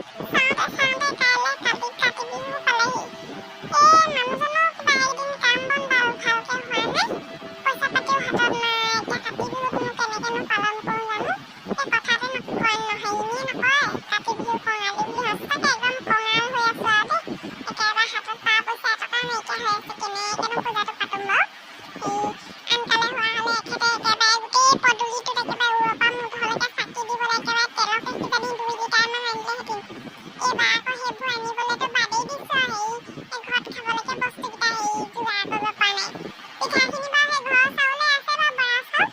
চাওঁতে চাওঁতে কাইলৈ কাতি বিহু পালেহি। এই মানুহজনৰ কিবা এইকেইদিন কাম বন বাৰু ভালকে হোৱা নাই, পইচা পাতিও হাতত নাই। এতিয়া কাতি বিহুতনো কেনেকেনো পালন কৰোঁ জানো? এই কথাতে নকয় নহয়, এনেই নকয় কাতি বিহু কঙালী বুলি। সঁচাকে একদম কঙাল হৈ আছো আৰু দেই। একেবাৰে হাতত পা পইচা এটকাও নাইকিয়া হৈ আছে। কেনেকেনো পূজাটো পাতোম বাৰু? এই আনকালে হোৱা হ'লে এখেতে একেবাৰে গোটেই পদূলিটোত একেবাৰে ওৰৰ পৰা মূৰ ঘৰলৈকে চাকি দিবলৈ একেবাৰে তেলকে কিজানি 2 লিটাৰমান আনিলেহেঁতেন। এইবাৰ আকৌ সেইবোৰ আনিবলৈতো বাদেই দিছো আৰু। হেৰি, ঘৰত খাবলৈকে বস্তুকেইটা হেৰি যোগাৰ কৰিব পৰা নাই। পিঠাখিনি বাৰু সেই ঘৰৰ চাউলে আছে বাৰু, বৰা চাউল।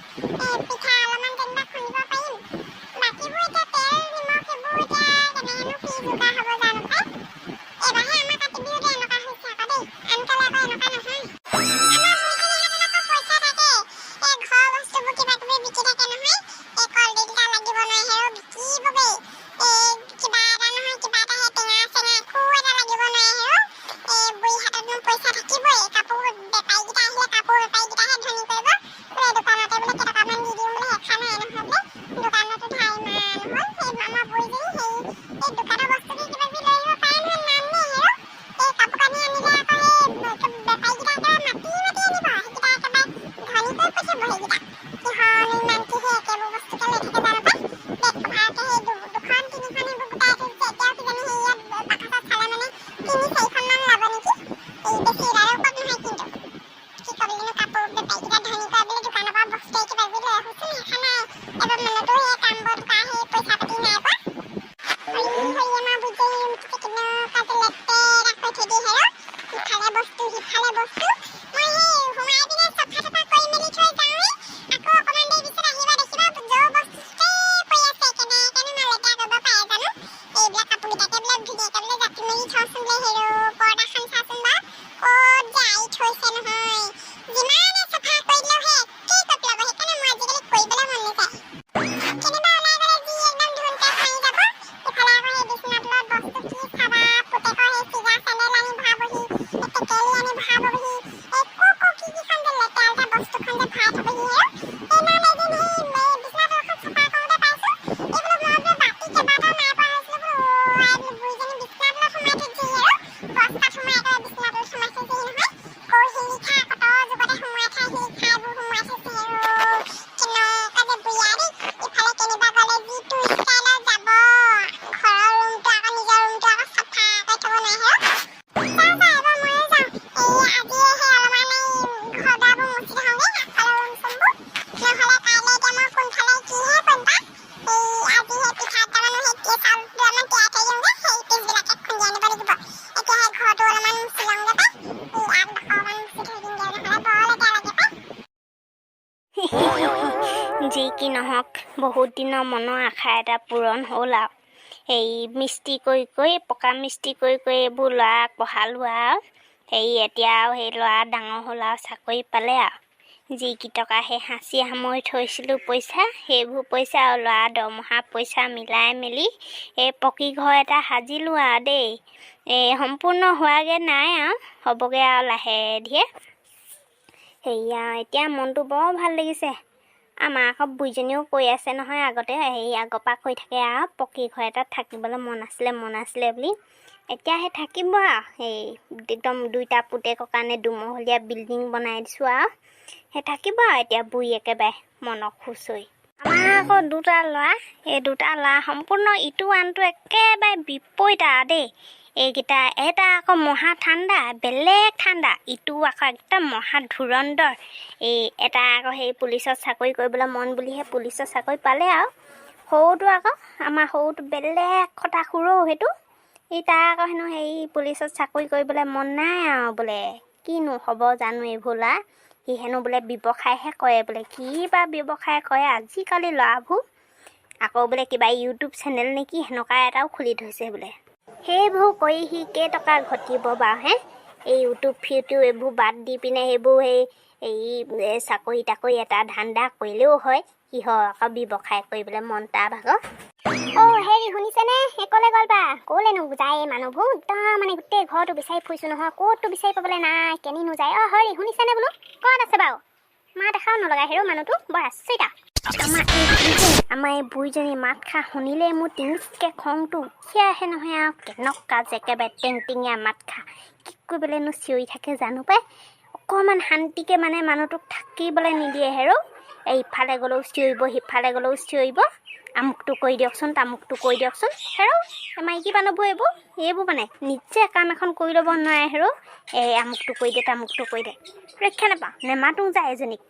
এই পিঠা অলপমান যেনিবা খুন্দিব পাৰিম। বাকীবোৰ এতিয়া তেল, নিমখ সেইবোৰ এতিয়া কেনেকেনো কি যোগাৰ হ'ব জানো পাই। এইবাৰহে আমাৰ কাতি বিহুটো এনেকুৱা হৈছে আকৌ দেই, আনকালে আকৌ এনেকুৱা নহয়। আমাৰ বুঢ়ীজনীৰ হাতত আকৌ পইচা থাকে। এই ঘৰৰ বস্তুবোৰ কিবা কিবি বিকি থাকে নহয়। এই কলডিল এটা লাগিব নহয়, হেৰ বিকিবগৈ। এই কিবা এটা নহয় কিবা এটা, সেই টেঙা চেঙা একো এটা লাগিব নোৱাৰে হেৰ। এই বুঢ়ী হাততনো পইচা থাকিবই। কাপোৰ বেপাৰীকেইটা আহিলে কাপোৰ বেপাৰীকেইটাহে ধনী কৰিব বোলে। দোকানতে বোলে কেইটকামান দি দিওঁ বোলে, সেইখন নাই নহয় বোলে। দোকানতো ধাৰ ইমান হ'ল। সেই আমাৰ বুঢ়ীজনী সেই এই দোকানৰ বস্তু কিবা কিবি লৈ আহিব পাৰে নহয়, নাম নে হেৰ। এই কাপোৰ কানি আনিলে আকৌ সেই বেপাৰীকেইটা একেবাৰে মাতি মাতি আনিব। সেইকেইটা একেবাৰে ধনী কৰি পঠিয়াব সেইকেইটা। কিহৰনো ইমান কি সেই একেবোৰ বস্তুকে লৈ থাকে জানো পাই। বেড কভাৰকে সেই দুখন তিনিখন সেইবোৰ গোটাই থৈছে। এতিয়াও কিজানি সেই ইয়াত বাকচত চালে মানে তিনি চাৰিখনমান ওলাব নেকি, এই বেছি ওলালেও ওপৰত নহয়। কিন্তু কি কবিনো, কাপোৰ বেপাৰীকেইটা ধনী কৰে বুলি দোকানৰ পৰা বস্তু কিবা কিবি লৈ আহোচোন, সেইখন নাই। এবাৰ মানুহটো সেই কাম বন কৰা সেই পইচা পাতি নাই পোৱা। হৰি হৰি, আমাৰ বুঢ়ীজনী ৰুমটো যে কেনেকুৱা যে লেতেৰা কৰি থৈ দিয়ে হেৰ। ইফালে বস্তু, সিফালে বস্তু। মই সেই সোমাই পিনে চফা তফা কৰি মেলি থৈ যাওঁৱেই, আকৌ অকণমান দেৰি পিছত আহিবা, দেখিবা য'ৰ বস্তু ত'তেই পৰি আছে। কেনেকেনো ইমান লেতেৰা কৰিব পাৰে জানো? এইবিলাক কাপোৰকেইটাকে বোলে ধুনীয়াকে বোলে জাপি মেলি থওঁচোন বোলে। হেৰ, পৰ্দাখন চাচোন বাৰু, ক'ত যে আঁৰি থৈছে নহয়। যিমানে চফা কৰি দিলেও সেই একেই কৰি পেলাব। সেইকাৰণে মোৰ আজিকালি কৰিবলৈ মন নাযায়। কেনিবা ওলাই গ'লে যি একদম ধুনতে মাৰি যাব। ইফালে আকৌ সেই বিচনাৰ তলত বস্তু কি চাবা, পুতেকৰ সেই চিগা চেণ্ডেল আনি ভৰাবহি, এই টেকেলি আনি ভৰাবহি, এই ক ক কি কিখন যে লেতেৰা লেতেৰা বস্তুখন যে ভৰাই থবহি হেৰ। সেইদিনাখন এদিন সেই বিচনা তলখন চফা কৰোঁতে পাইছো। এই বোলো মই বোলো বাতি কেইবাটাও নাই পোৱা হৈছিলো বোলো। অ' আই বোলো, বুঢ়ীজনী বিচনা তলত সোমাই থৈছেহি হেৰ। বস্তাত সোমাই একেবাৰে বিচনা তলত সোমাই থৈছেহি নহয়। কৰ শিলিখা কত যুগতে সোমোৱাই থোৱা শিলিখাবোৰ সোমোৱাই থৈছে হেৰ। কেনেকুৱা যে বুঢ়ী দেই। ইফালে কেনিবা গ'লে যিটো ষ্টাইলত যাব, ঘৰৰ ৰুমটো আকৌ নিজৰ ৰুমটো আকৌ চাফা কৰি থ'ব নোৱাৰে হেৰ। যাওঁ যাওঁ, এবাৰ ময়ো যাওঁ। এই আজিয়ে সেই অলপমান এই ঘৰ দুৱাৰবোৰ মুচি থওঁগৈ, আগফালৰ ৰুম চুমবোৰ। নহ'লে কাইলৈ এতিয়া মই কোনফালে কিহে কৰিম পাই। এই আজি সেই পিঠা দুটামানো সেই চাউল দুটামান তিয়াই থৈ দিওঁগৈ, সেই পিছবিলাকে খুন্দি আনিব লাগিব। এতিয়া সেই ঘৰটো অলপমান মুচি লওঁগৈ পাই। এই আগডোখৰ অকণমান মুচি থৈ দিওঁগৈ, নহ'লে বৰ লেতেৰা লাগে পাই। যি কি নহওক, বহুত দিনৰ মনৰ আশা এটা পূৰণ হ'ল আৰু। এই মিস্ত্ৰী কৰি কৰি, পকা মিস্ত্ৰী কৰি কৰি এইবোৰ ল'ৰাক পঢ়ালোঁ আৰু। হেৰি, এতিয়া আৰু সেই ল'ৰা ডাঙৰ হ'ল আৰু চাকৰি পালে আৰু। যি কেইটকা সেই সাঁচি সামৰি থৈছিলোঁ পইচা, সেইবোৰ পইচা আৰু ল'ৰা দৰমহা পইচা মিলাই মেলি এই পকী ঘৰ এটা সাজিলোঁ আৰু দেই। এই সম্পূৰ্ণ হোৱাগৈ নাই আৰু, হ'বগৈ আৰু লাহে ধীৰে। সেয়া এতিয়া মনটো বৰ ভাল লাগিছে। আমাৰ আকৌ বুঢ়ীজনীও কৈ আছে নহয় আগতে, হেৰি, আগৰ পৰা কৈ থাকে আৰু, পকী ঘৰ এটাত থাকিবলৈ মন আছিলে, মন আছিলে বুলি। এতিয়া সেই থাকিব আৰু। সেই একদম দুইটা পুতেকৰ কাৰণে দুমহলীয়া বিল্ডিং বনাই দিছোঁ আৰু। সেই থাকিব আৰু এতিয়া বুঢ়ী একেবাৰে মনক খুচ হৈ। আমাৰ আকৌ দুটা ল'ৰা, এই দুটা ল'ৰা সম্পূৰ্ণ ইটো আনটো একেবাৰে বিপৰীত আৰু দেই। এইকেইটা এটা আকৌ মহা ঠাণ্ডা, বেলেগ ঠাণ্ডা, ইটো আকৌ একদম মহা ধুৰন্ধৰ। এই এটা আকৌ সেই পুলিচত চাকৰি কৰিবলৈ মন বুলিহে পুলিচত চাকৰি পালে আৰু। সৰুটো আকৌ, আমাৰ সৰুটো বেলেগ খটাসুৰো সেইটো। এই তাৰ আকৌ হেনো হেৰি পুলিচত চাকৰি কৰিবলৈ মন নাই আৰু বোলে। কিনো হ'ব জানো এইবোৰ ল'ৰা। সি হেনো বোলে ব্যৱসায়হে কৰে বোলে। কি বা ব্যৱসায় কৰে আজিকালি ল'ৰাবোৰ। আকৌ বোলে কিবা ইউটিউব চেনেল নেকি সেনেকুৱা এটাও খুলি থৈছে বোলে। সেইবোৰ কৰি সি কেইটকা ঘটিব বাৰু হে? এই ইউটিউব ফিউটিউব এইবোৰ বাদ দি পিনে সেইবোৰ সেই এই চাকৰি তাকৰি এটা ধান্দা কৰিলেও হয়। কিহৰ আকৌ ব্যৱসায় কৰিবলৈ মন তাৰ ভাগৰ। অ' হেৰি, শুনিছেনে? সেই ক'লে গ'ল বা, ক'লেনো যায় এই মানুহবোৰ? একদম মানে গোটেই ঘৰটো বিচাৰি ফুৰিছোঁ নহয়, ক'তো বিচাৰি পাবলৈ নাই, কেনিনো যায়। অ' হেৰি, শুনিছেনে বোলো? ক'ত আছে বাৰু? মাত এষাৰো নলগাই হেৰ' মানুহটো, বৰ আচৰিত আৰু। আমাৰ এই বুঢ়ীজনী মাতষাৰ শুনিলেই মোৰ টিঙিচকৈ খংটো উঠি আহে নহয় আৰু। কেনেকুৱা যে একেবাৰে টেংটেঙীয়া মাতষাৰ, কি কৰিবলৈনো চিঞৰি থাকে জানো পাই। অকণমান শান্তিকৈ মানে মানুহটোক থাকিবলৈ নিদিয়ে হেৰ'। এই ইফালে গ'লেও চিঞৰিব, সিফালে গ'লেও চিঞৰিব, আমুকটো কৰি দিয়কচোন, তামুকটো কৰি দিয়কচোন। হেৰ', এই মাইকী মানুহবোৰ এইবোৰ মানে নিজে কাম এখন কৰি ল'ব নোৱাৰে হেৰ'। এই আমুকটো কৰি দে, তামুকটো কৰি দে। ৰক্ষা নাপাওঁ, নেমাতো যায় এজনীক।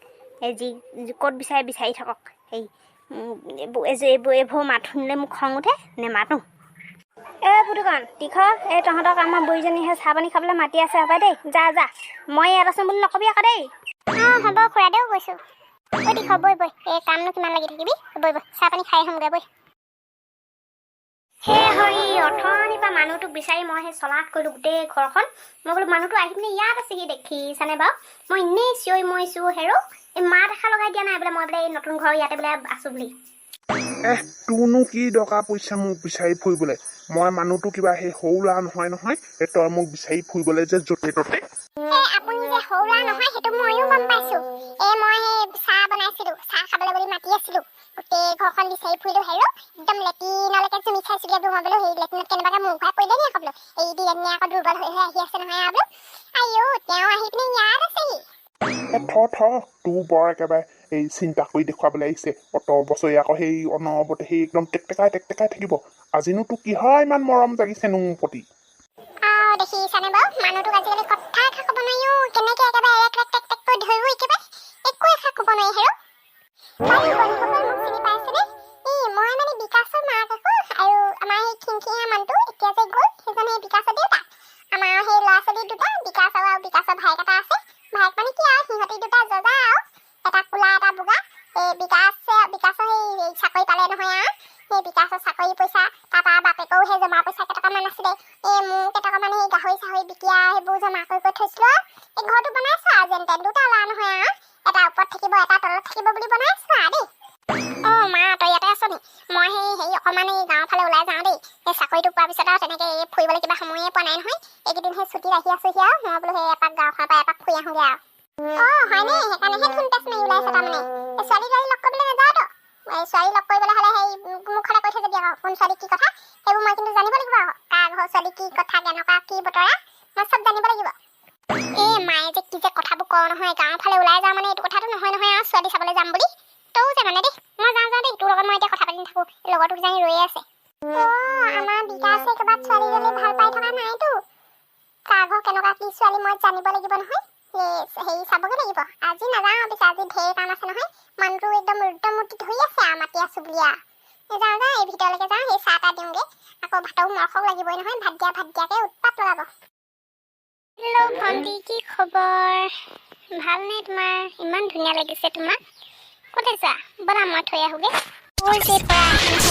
এই যি ক'ত বিচাৰি বিচাৰি থাকক। এই এইবোৰ মাত শুনিলে মোক খং উঠে, নেমাতো। এ পুতুকণ, তীখ, এই তহঁতক আমাৰ বুঢ়ীজনীহে চাহ পানী খাবলৈ মাতি আছে হপাই দেই। যা যা, মই ইয়াত আছোঁ বুলি নকবি আকৌ দেই। অঁ, হ'ব খুৰাদেউ, গৈছোঁ। ঐ তীখ, বৈ বৈ, এই কামনো কিমান লাগি থাকিবি, বৈ বৈ, চাহ পানী খাই আহোঁগৈ বৈ। হে হৰি, অথনিৰ পৰা মানুহটোক বিচাৰি মই সেই চলাথ কৰিলোঁ গোটেই ঘৰখন। মই বোলো মানুহটো আহি পিনে ইয়াত আছেহি, দেখিছানে বাৰু? মই এনেই চিঞৰি মৰিছোঁ হেৰ'। এই মাত এষাৰ লগাই দিয়া নাই বোলে মই বোলে এই নতুন ঘৰ ইয়াতে বোলে আছোঁ বুলি। এহ, তোৰনো কি দৰকাৰ পৰিছে মোক বিচাৰি ফুৰিবলৈ? মই মানুহটো কিবা সেই সৰু ল'ৰা নহয় নহয়, এই তই মোক বিচাৰি ফুৰিবলৈ যে য'তে ত'তে। এই আপুনি যে সৰু ল'ৰা নহয়, সেইটো ময়ো গম পাইছোঁ। এই মই সেই চাহ বনাইছিলোঁ, চাহ খাবলৈ বুলি মাতি আছিলোঁ। গোটেই ঘৰখন বিচাৰি ফুৰিলোঁ হেৰ', একদম লেটিনলৈকে জুমি খাইছোঁগৈ বোলো। মই বোলো সেই লেটিনত কেনেবাকৈ মূৰ ঘূৰাই পৰিলে নি আকৌ বোলো। এই দিনে আকৌ দুৰ্বল হৈ হৈ আহি আছে নহয় আৰু বোলো। আইঅ, তেওঁ আহি পিনে ইয়াত আছেহি। এ থ থ, তোৰ বৰ একেবাৰে এই চিন্তা কৰি দেখুৱাবলৈ আহিছে। অত বছৰি আকৌ সেই অনবৰতে সেই একদম টেকটেকাই টেকটেকাই থাকিব। আজিনো তোৰ কিহৰ ইমান মৰম জাগিছেনো মোৰ প্ৰতি? আও দেখিছানে বাৰু, মানুহটোক আজিকালি কথা এষাৰ ক'ব নোৱাৰি অ'। কেনেকে একেবাৰে এক ৰেক টেক টেককৈ ধৰিব, একেবাৰে একো এষাৰ ক'ব নোৱাৰি হেৰ'। বাৰু বন্ধুসকল, মোক চিনি পাইছেনে? এই মই মানে বিকাশৰ মাক আকৌ। আৰু আমাৰ সেই খিংখিঙীয়া মানুহটো এতিয়া যে গ'ল, সেইজন সেই বিকাশৰ দেউতাক। আমাৰ সেই ল'ৰা ছোৱালী দুটা, বিকাশ আৰু বিকাশৰ ভায়েক এটা আছে। ভায়েক মানে কি আৰু, সিহঁতি দুটা যজা আৰু, এটা ক'লা এটা বগা। এই বিকাশৰ সেই চাকৰি পালে নহয় আৰু, সেই বিকাশৰ চাকৰি পইচা, তাৰপৰা বাপেকেও সেই জমা পইচা কেইটকামান আছিলে, এই মোৰ কেইটকামান সেই গাহৰি চাহৰি বিকি আৰু সেইবোৰ জমা কৰি কৰি থৈছিলো আৰু এই ঘৰটো বনাইছো আৰু। যেন তেন দুটা ল'ৰা নহয় আৰু, এটা ওপৰত থাকিব, এটা তলত থাকিব বুলি বনাইছো আৰু দেই। অ মা, তই ইয়াতে আছ নি? মই সেই হেৰি অকণমান এই গাঁৱৰ ফালে ওলাই যাওঁ দেই। এই চাকৰিটো পোৱাৰ পিছত আৰু তেনেকে এই ফুৰিবলৈ কিবা সময়ে পোৱা নাই নহয়। এইকেইদিন সেই ছুটীত আহি আছোহি আৰু, মই বোলো সেই এপাক গাঁওখনৰ পৰা এপাক ফুৰি আহোঁগৈ আৰু। অ হয়নে? সেইকাৰণেহে ধুন পেচ মাৰি ওলাইছ তাৰমানে। এই ছোৱালী তোৱালী লগ কৰিবলৈ নাযাৱ তো? এই ছোৱালী লগ কৰিবলৈ হ'লে সেই মুখতে কৈ থৈ যাবি আকৌ, কোন ছোৱালী কি কথা সেইবোৰ মই কিন্তু জানিব লাগিব আকৌ। কাৰ ঘৰৰ ছোৱালী, কি কথা, কেনেকুৱা কি বতৰা, মই চব জানিব লাগিব। এই মায়ে যে কি যে কথাবোৰ কওঁ নহয়, গাঁৱৰ ফালে ওলাই যাওঁ মানে এইটো কথাটো নহয় নহয় আৰু ছোৱালী চাবলৈ যাম বুলি। তয়ো যে মানে দেই, মই যাওঁ যাওঁ দেই, তোৰ লগত মই এতিয়া কথা পাতি নাথাকোঁ। লগৰটো কিজানি ৰৈয়ে আছে। অ আমাৰ বিকাশে ক'ৰবাত ছোৱালীজনী ভাল পাই থকা নাইতো? কাৰ ঘৰ কেনেকুৱা কি ছোৱালী মই জানিব লাগিব নহয়। এই হেৰি চাবগৈ লাগিব। আজি নাযাওঁ পিছে, আজি ঢেৰ কাম আছে নহয়। মানুহটো একদম ৰুদ্ৰমূৰ্তি ধৰি আছে আৰু মাতি আছো বুলি আৰু। এই যাওঁ যাওঁ, এই ভিতৰলৈকে যাওঁ, সেই চাহ তাহ দিওঁগৈ। আকৌ ভাতৰো মৰসক লাগিবই নহয়, ভাত দিয়া ভাত দিয়াকে উৎপাত লগাব। হেল্ল' ভণ্টি, কি খবৰ? ভালনে তোমাৰ? ইমান ধুনীয়া লাগিছে তোমাক। ক'ত আছা? ব'লা, মই থৈ আহোঁগৈ। ঐ যে পৰা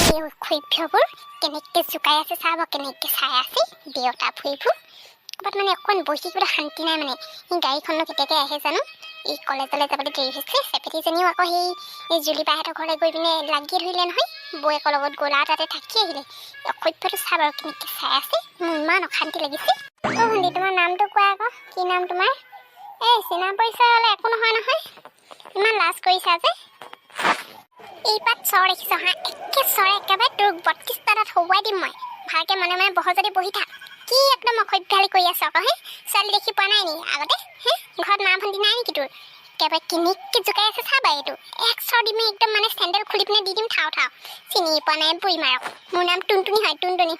সেই অসভ্যবোৰ কেনেকে জোকাই আছে চাব, কেনেকে চাই আছে দেউতা ভৰিবোৰ। ক'ৰবাত মানে অকণ বহি থাকিবলৈ শান্তি নাই মানে। এই গাড়ীখননো কেতিয়াকে আহে জানো? এই কলেজলৈ যাবলৈ দেৰি হৈছে। চেপেটিজনীও আকৌ সেই এই জুলি বাহঁতৰ ঘৰলৈ গৈ পিনে লাগি ধৰিলে নহয়, বৌয়েকৰ লগত গ'ল আৰু তাতে থাকি আহিলে। অসভ্যটো চা বাৰু, কেনেকে চাই আছে। মোৰ ইমান অশান্তি লাগিছে। অ ভণ্টি, তোমাৰ নামটো কোৱা আকৌ, কি নাম তোমাৰ? এই চিনা পৰিচয় হ'লে একো নহয় নহয়, ইমান লাজ কৰিছা যে। এই পাত চৰ দেখিছ হা? একে চৰে একেবাৰে তোৰ 32টা দাঁত হৰুৱাই দিম মই। ভালকে মনে মনে বহ যদি বহি থাক। কি একদম অসভ্যালি কৰি আছ আকৌ হে? ছোৱালী দেখি পোৱা নাই নি আগতে হে? ঘৰত মা ভণ্টি নাই নেকি তোৰ? একেবাৰে কেনেকে জোকাই আছে চাবা। এইটো এক চৰ দিমেই, একদম মানে চেণ্ডেল খুলি পিনে দি দিম থাও থাও। চিনি পোৱা নাই বুঢ়ী মাৰক। মোৰ নাম টুনটুনি হয়, টুনটুনি।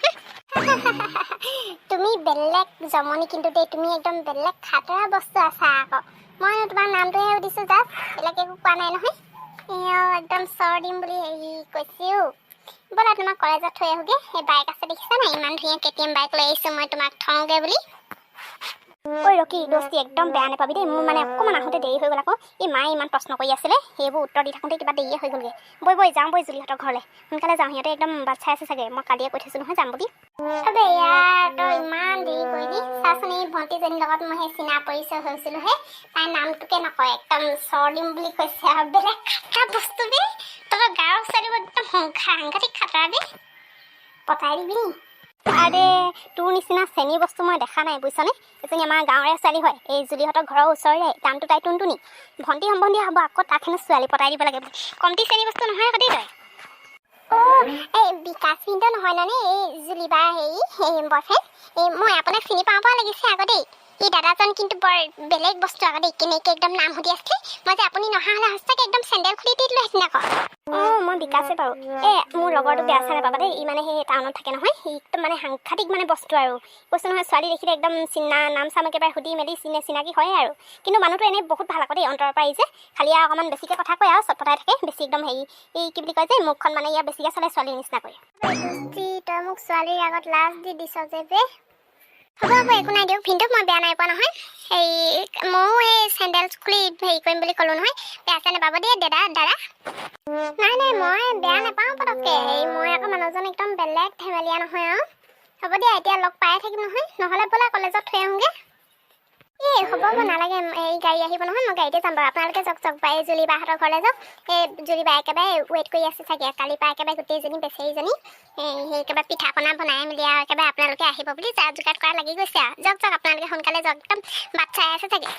তুমি বেলেগ জমনি কিন্তু দেই, তুমি একদম বেলেগ খাতৰা বস্তু আছা আকৌ। মই তোমাৰ নামটোহে সুধিছোঁ জাষ্ট, বেলেগ একো কোৱা নাই নহয়। এওঁ একদম চৰ দিম বুলি হেৰি কৈছেও। ব'লা, তোমাক কলেজত থৈ আহোঁগৈ। সেই বাইক আছে দেখিছা নাই? ইমান ধুনীয়া কেটিএম বাইক লৈ আহিছোঁ মই তোমাক থওঁগৈ বুলি। ঐ ৰকি দোস্তি, একদম বেয়া নাপাবি দেই। মোৰ মানে অকণমান আহোঁতে দেৰি হৈ গ'ল আকৌ। এই মায়ে ইমান প্ৰশ্ন কৰি আছিলে, সেইবোৰ উত্তৰ দি থাকোঁতে কিবা দেৰিয়ে হৈ গ'লগৈ। বৈ বৈ, যাওঁ বৈ জুলিহঁতৰ ঘৰলৈ, সোনকালে যাওঁ। সিহঁতে একদম বাট চাই আছে চাগে। মই কালিয়ে কৈ থৈছোঁ নহয় যাম বুলি। আবে ইয়াৰ, তই ইমান দেৰি কৰিলি। চাচোন, এই ভণ্টিজনীৰ লগত মই সেই চিনা পৰিচয় হৈছিলোহে, তাইৰ নামটোকে নকয়, একদম চৰ দিম বুলি কৈছে আৰু। বেলেগ খাতৰা বস্তু বে তহঁতৰ গাঁৱৰ ছোৱালীবোৰ, একদম সাংঘাতিক খাতৰা বে। পতাই দিবি নি? আৰে, তোৰ নিচিনা চেনী বস্তু মই দেখা নাই, বুজিছনে? এজনী আমাৰ গাঁৱৰে ছোৱালী হয়, এই জুলিহঁতৰ ঘৰৰ ওচৰৰে। নামটো তাই টুনটুনি। ভণ্টি সম্বন্ধীয় হ'ব আকৌ। তাক হেনো ছোৱালী পতাই দিব লাগে। কমটি চেনী বস্তু নহয় আকৌ দেই তই। অ' এই বিকাশ ভিনদেউ নহয় নহয়নে? এই জুলি বা হেৰি এই বয়ফ্ৰেণ্ড। এই মই আপোনাক চিনি পাওঁ পাওঁ লাগিছে আকৌ দেই। এই দাদাজন কিন্তু বৰ বেলেগ বস্তু আকৌ দেই। কেনেকৈ একদম নাম সুধি আছিলে। মই যে আপুনি নহা হ'লে সঁচাকৈ একদম চেণ্ডেল খুলি দি দিলোহেঁতেন আকৌ। অঁ, মই বিকাশে বাৰু। এই মোৰ লগৰটো, বেয়া চেয়া নাপাবা দেই। ই মানে সেই টাউনত থাকে নহয়। সি একদম মানে সাংঘাতিক মানে বস্তু আৰু কৈছোঁ নহয়, ছোৱালী দেখিলে একদম চিনা নাম চাম একেবাৰে সুধি মেলি চিনে চিনাকি হয়ে আৰু। কিন্তু মানুহটো এনেই বহুত ভাল আকৌ দেই অন্তৰৰ পৰা। এই যে খালি আৰু অকণমান বেছিকৈ কথা কয় আৰু চটফটাই থাকে বেছি একদম। হেৰি, এই কি বুলি কয় যে মুখখন মানে ইয়াৰ বেছিকৈ চলে ছোৱালীৰ নিচিনাকৈ। তই মোক ছোৱালীৰ আগত লাজ দি দিছ যে বে। হ'ব হ'ব, একো নাই দিয়ক ভিনদেউক, মই বেয়া নাই পোৱা নহয়। হেৰি, ময়ো এই চেণ্ডেল খুলি হেৰি কৰিম বুলি ক'লো নহয়। বেয়া চেয়া নাপাব দেই দাদা। দাদা, নাই নাই, মই বেয়া নাপাওঁ পটককৈ। হেৰি, মই আকৌ মানুহজন একদম বেলেগ ধেমেলীয়া নহয় আৰু। হ'ব দিয়া, এতিয়া লগ পায়ে থাকিম নহয়। নহ'লে ব'লা কলেজত থৈ আহোঁগৈ। এই হ'ব হ'ব, নালাগে। এই গাড়ী আহিব নহয়, মই গাড়ীতে যাম বাৰু। আপোনালোকে যাওক যাওক। এই জুলি বাহঁতৰ ঘৰলৈ যাওক। এই জুলি বা একেবাৰে ৱেইট কৰি আছে চাগে। কালিৰ পৰা একেবাৰে গোটেইজনী বেচেৰীজনী এই সেই একেবাৰে পিঠা পনা বনাই মেলি আৰু একেবাৰে আপোনালোকে আহিব বুলি যা যোগাৰ কৰা লাগি গৈছে আৰু। যাওক যাওক, আপোনালোকে সোনকালে যাওক, একদম বাট চাই আছে চাগে।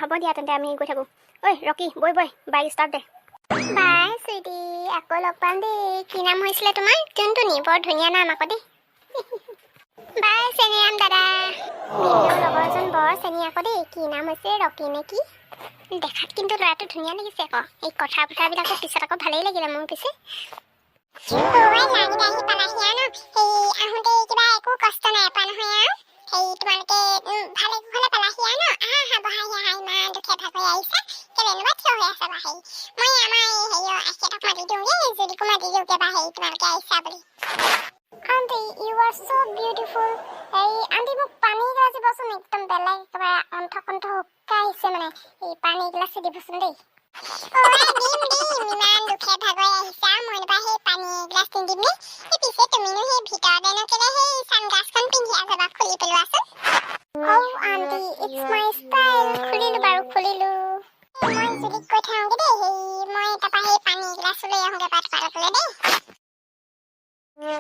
হ'ব দিয়া তেন্তে, আমি গৈ থাকোঁ। ঐ ৰকি, বৈ বৈ, বাইক ষ্টাৰ্ট দে। বাই চুইটি, আকৌ লগ পাম দেই। কি নাম হৈছিলে তোমাৰ? টুনটুনি, বৰ ধুনীয়া নাম আকৌ দেই। বাই চেনিৰাম দাদা। ভিনদেউৰ লগৰজন বৰ চেনি আকৌ দেই। কি নাম হৈছে, ৰকি নে কি? দেখাত কিন্তু ল'ৰাটো ধুনীয়া লাগিছে আকৌ। এই কথা বতৰাবিলাকো পিছত আকৌ ভালেই লাগিলে মোৰ পিছে। আহি পালাহি আৰু ন? সেই আহোঁতে কিবা একো কষ্ট নাই পোৱা নহয় আৰু? সেই তোমালোকে ভালে কুশলে পালাহি আৰু ন? আহা আহা, বহাহি আহা। ইমান দুখে ভাগৰি আহিছা, কেলেনো বা থিয় হৈ আছা বা? হেৰি, মই আমাৰ এই হেৰি আশীহঁতক মাতি দিওঁগে, জুলিকো মাতি দিওঁগে বা, হেৰি তোমালোকে আহিছা বুলি। Aunty, you are so beautiful. এই আণ্টি, মোক পানী এগিলাচ দিবচোন। একদম বেলেগ একেবাৰে অণ্ঠ কণ্ঠ শুকাই আহিছে মানে। এই পানী এগিলাচ দিবচোন দেই। ঐ, দিম দিম। ইমান দুখে ভাগৰে আহিছা, মই বা সেই পানী এগিলাচ নিদিম নে? এই পিছে তুমিনো সেই ভিতৰতেনো কেলে সেই চানগ্লাছখন পিন্ধি আছা বা? খুলি পেলোৱাচোন। Oh aunty, it's my style. খুলিলো বাৰু, খুলিলো। মই জুলিক কৈ থৈ আহোঁগে দেই। সেই মই তাৰপৰা সেই পানী এগিলাচো লৈ আহোঁগে বা তোমালোকলৈ দেই।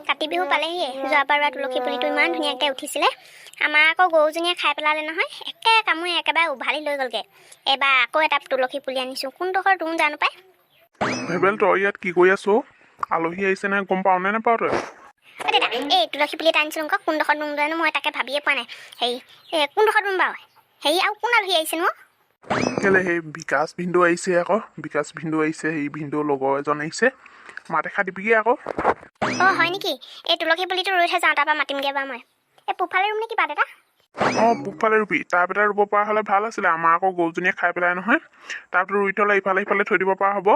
কাতি বিহু পালেহিয়ে। যোৱাবাৰ ৰোৱা তুলসী পুলিটো ইমান ধুনীয়াকৈ উঠিছিলে। আমাৰ আকৌ গৰুজনীয়ে খাই পেলালে নহয়, একে কামুৰি একেবাৰে উভালি লৈ গ'লগৈ। এইবাৰ আকৌ এটা তুলসী পুলি আনিছোঁ। কোনডোখৰ ৰুম জানো পাই। ভেবেল, তই ইয়াত কি কৰি আছ? আলহী আহিছে নাই গম পাৱ নে নাপাৱ তই? অ দেউতা, এই তুলসী পুলি এটা আনিছিলোঁ আকৌ। কোনডোখৰত ৰুম জানো, মই তাকে ভাবিয়ে পোৱা নাই। হেৰি, এই কোনডোখৰত ৰুম বাৰু? হেৰি, আৰু কোন আলহী আহিছেনো? কেলে, সেই বিকাশ ভিনদেউ আহিছে আকৌ। বিকাশ ভিনদেউ আহিছে, সেই ভিনদেউৰ লগৰ এজন আহিছে। মাত এষাৰ দিবিগৈ আকৌ। অঁ, হয় নেকি? এই তুলসী পুলিটো ৰুই থৈ যাওঁ, তাৰপৰা মাতিমগৈ বাৰু মই। এই পূবফালে ৰুম নেকি বা দেউতা? অঁ, পূবফালে ৰুবি। টাব এটা ৰুব পৰা হ'লে ভাল আছিলে। আমাৰ আকৌ গৰুজনীয়ে খাই পেলাই নহয়। টাবটো ৰুই থ'লে ইফালে সিফালে থৈ দিব পৰা হ'ব।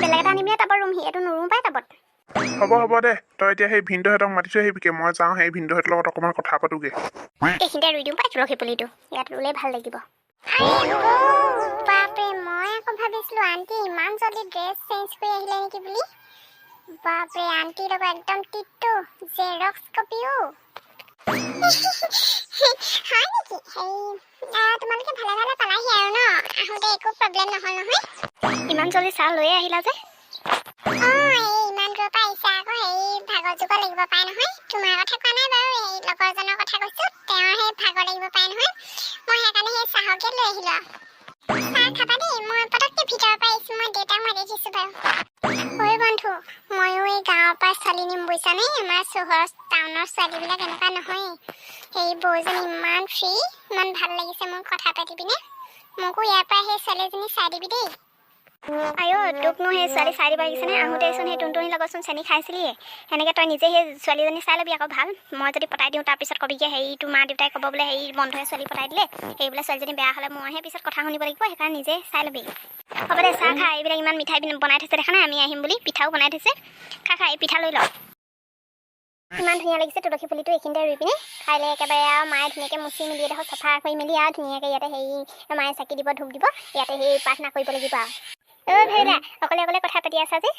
বেলেগ এটা আনিবি টাবত ৰুমহি। এইটো নুৰুম পাই টাবত। হ'ব হ'ব দে, তই এতিয়া সেই ভিনদেউহঁতক মাতি থৈ আহিবিগৈ। মই যাওঁ, সেই ভিনদেউহঁতৰ লগত অকণমান কথা পাতোগৈ। এইখিনিতে ৰুই দিওঁ পাই তুলসী পুলিটো। ইয়াত ৰুলে ভাল লাগিব। আৰে বৌ, বাপৰে, মই আকৌ ভাবিছিলো আণ্টি ইমান জল্দি ড্ৰেছ চেঞ্জ কৰি আহিলে নেকি বুলি। বাপৰে, আণ্টিৰ লগত একদম টিট্টো জেৰক্স কপিও হয় নেকি? হেৰি, তোমালোকে ভালে ভালে পালাহি আৰু ন? আহোঁতে একো প্ৰব্লেম নহ'ল নহয়? ইমান জল্দি চাহ লৈয়ে আহিলা যে? অঁ, এই ইমান দূৰৰ পৰা আহিছা আকৌ, হেৰি ভাগৰ যোগৰ লাগিব পাৰে নহয়। তোমাৰ কথা কোৱা নাই বাৰু, এই লগৰজনৰ কথা কৈছোঁ। তেওঁৰ সেই ভাগৰ লাগিব পাৰে নহয়। মই সেইকাৰণে সেই চাহকে লৈ আহিলোঁ আৰু। চাহ খাবা দেই। মই পটককৈ ভিতৰৰ পৰা আহিছোঁ। মই দেউতাক মাতি দিছোঁ বাৰু। ঐ বন্ধু, ময়ো এই গাঁৱৰ পৰা ছোৱালী নিম, বুজিছানে? আমাৰ চহৰৰ টাউনৰ ছোৱালীবিলাক এনেকুৱা নহয়েই। সেই বৌজনী ইমান ফ্ৰী, ইমান ভাল লাগিছে মোৰ কথা পাতি পিনে। মোকো ইয়াৰ পৰা সেই ছোৱালী এজনী চাই দিবি দেই। আইঅ, তোকনো সেই ছোৱালী চাই দিব লাগিছেনে? আহোঁতেচোন সেই টুনটুনিৰ লগতচোন চেনি খাইছিলিয়ে। সেনেকৈ তই নিজে সেই ছোৱালীজনী চাই ল'বি আকৌ ভাল। মই যদি পতাই দিওঁ, তাৰপিছত কবিগৈ হেৰি, তোৰ মা দেউতাই ক'ব বোলে হেৰি বন্ধুৱে ছোৱালী পতাই দিলে। সেই বোলে ছোৱালীজনী বেয়া হ'লে মইহে পিছত কথা শুনিব লাগিব। সেইকাৰণে নিজে চাই ল'বি। হ'ব দে, চাহ খা। এইবিলাক ইমান মিঠাই বনাই থৈছে, দেখা নাই? আমি আহিম বুলি পিঠাও বনাই থৈছে। খা খা, এই পিঠা লৈ ল। ইমান ধুনীয়া লাগিছে তুলসী পুলিটো এইখিনিতে ৰুই পিনে। কাইলৈ একেবাৰে আৰু মায়ে ধুনীয়াকৈ মুচি মেলি এডোখৰ চাফা কৰি মেলি আৰু ধুনীয়াকৈ ইয়াতে হেৰি মায়ে চাকি দিব, ধূপ দিব, ইয়াতে সেই প্ৰাৰ্থনা কৰিব লাগিব আৰু। অ' ভেৰিলা, অকলে অকলে কথা পাতি আছা যে?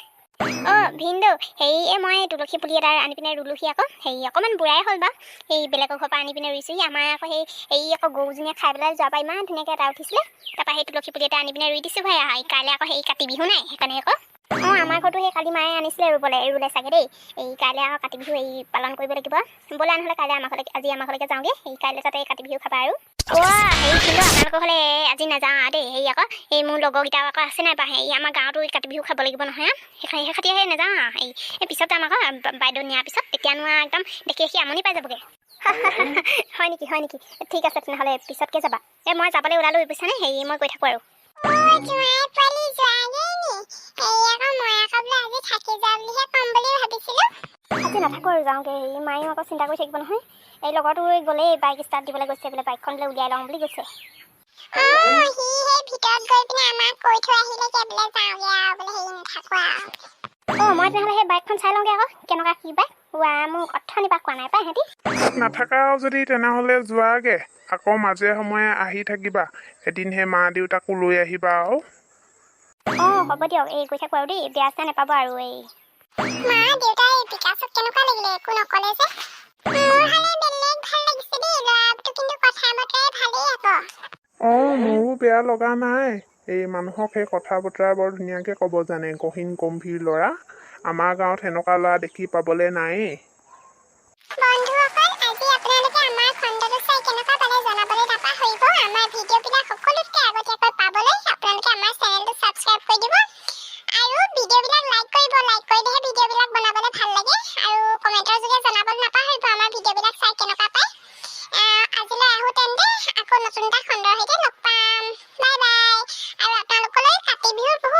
অঁ ভিনদেউ, হেৰি এই মই তুলসী পুলি এটা আনি পিনে ৰুলোহি আকৌ। হেৰি অকণমান বুঢ়াই হ'ল বাৰু, সেই বেলেগৰ ঘৰৰ পৰা আনি পিনে ৰুইছোহি। আমাৰ আকৌ সেই হেৰি আকৌ গৰুজনীয়ে খাই পেলাই যোৱাৰ পৰা ইমান ধুনীয়াকৈ এটা উঠিছিলে। তাৰপৰা সেই তুলসী পুলি এটা আনি পিনে ৰুই দিছোঁ ভাই। কাইলৈ আকৌ সেই কাতি বিহু নাই, সেইকাৰণে আকৌ। অঁ, আমাৰ ঘৰতো সেই কালি মায়ে আনিছিলে ৰুবলৈ, ৰুলে চাগে দেই। এই কাইলৈ আকৌ কাতি বিহু এই পালন কৰিব লাগিব। ব'লা নহ'লে কাইলৈ আমাৰ ঘৰলৈকে, আজি আমাৰ ঘৰলৈকে যাওঁগৈ। সেই কাইলৈ তাতে কাতি বিহু খাবা আৰু। অ' হেৰি, কিন্তু আপোনালোকৰ ঘৰলৈ আজি নাযাওঁ আৰু দেই। হেৰি আকৌ এই মোৰ লগৰকেইটাও আকৌ আছে নাই বাৰু, হেৰি আমাৰ গাঁৱতো এই কাতি বিহু খাব লাগিব নহয়। সেই খাতি সেই নাযাওঁ আৰু। এই পিছত যাম আকৌ, বাইদেউ নিয়াৰ পিছত। তেতিয়ানো আৰু একদম দেখি দেখি আমনি পাই যাবগৈ। হয় নেকি? হয় নেকি? ঠিক আছে তেনেহ'লে, পিছতকৈ যাবা। এই মই যাবলৈ ওলালোঁ, বুজিছানে? হেৰি মই গৈ থাকোঁ আৰু। অ' জোঁৱাই পোৱালি যোৱাগেই নি? হেৰি আকৌ মই আকৌ বোলো আজি থাকি যোৱা বুলিহে ক'ম বুলি ভাবিছিলো। আজি নাথাকোঁ আৰু, যাওঁগৈ। হেৰি মায়েও আকৌ চিন্তা কৰি থাকিব নহয়। এই লগৰটো গ'লেই, বাইক ষ্টাৰ্ট দিবলৈ গৈছে বোলে, বাইকখন বোলে উলিয়াই লওঁ বুলি গৈছে। অ' সি সেই ভিতৰত গৈ পিনে আমাক কৈ থৈ আহিলেগে বোলে যাওঁগে আৰু বোলে, হেৰি নাথাকো আৰু। অঁ, মই তেনেহ'লে সেই বাইকখন চাই লওঁগৈ আকৌ, কেনেকুৱা কি বাইক। ৱা, মোক অথনিৰ পৰা কোৱা নাই পাই সিহঁতি। নাথাকাও যদি তেনেহ'লে যোৱাগে আকৌ, মাজে সময়ে আহি থাকিবা। এদিন সেই মা দেউতাকো লৈ আহিবা আৰু। অঁ, হ'ব দিয়ক। এই গৈ থাকোঁ আৰু দেই, বেয়া চেয়া নাপাব আৰু এই। মা দেউতা, এই বিকাশক কেনেকুৱা লাগিলে? একো নকলে যে? মোৰ হ'লে বেলেগ ভাল লাগিছে দেই ল'ৰাটো, কিন্তু কথা বতৰাই ভালেই আকৌ। অঁ, মোৰো বেয়া লগা নাই। এই মানুহক সেই কথা বতৰা বৰ ধুনীয়াকৈ ক'ব জানে। গহীন গম্ভীৰ ল'ৰা, আমাৰ গাঁৱত সেনেকুৱা ল'ৰা দেখি পাবলৈ নায়েই। বন্ধুসকল, আজি আপোনালোকে আমাৰ খণ্ডটো চাই কেনেকুৱা পালে জনাবলৈ নাপাহৰিব। আমাৰ ভিডিঅ'বিলাক সকলোতকৈ আগতীয়াকৈ পাবলৈ আপোনালোকে আমাৰ চেনেলটো ছাবস্ক্ৰাইব কৰি দিব আৰু ভিডিঅ'বিলাক লাইক কৰিব। লাইক কৰিলেহে ভিডিঅ'বিলাক বনাবলৈ ভাল লাগে। আৰু কমেণ্টৰ যোগে জনাবলৈ নাপাহৰিব আমাৰ ভিডিঅ'বিলাক চাই কেনেকুৱা পায়। আজিলৈ আহোঁ তেন্তে, আকৌ নতুন এটা খণ্ডৰ সৈতে লগ পাম। বাই বাই, আৰু আপোনালোকলৈ কাতি বিহুৰ বহুত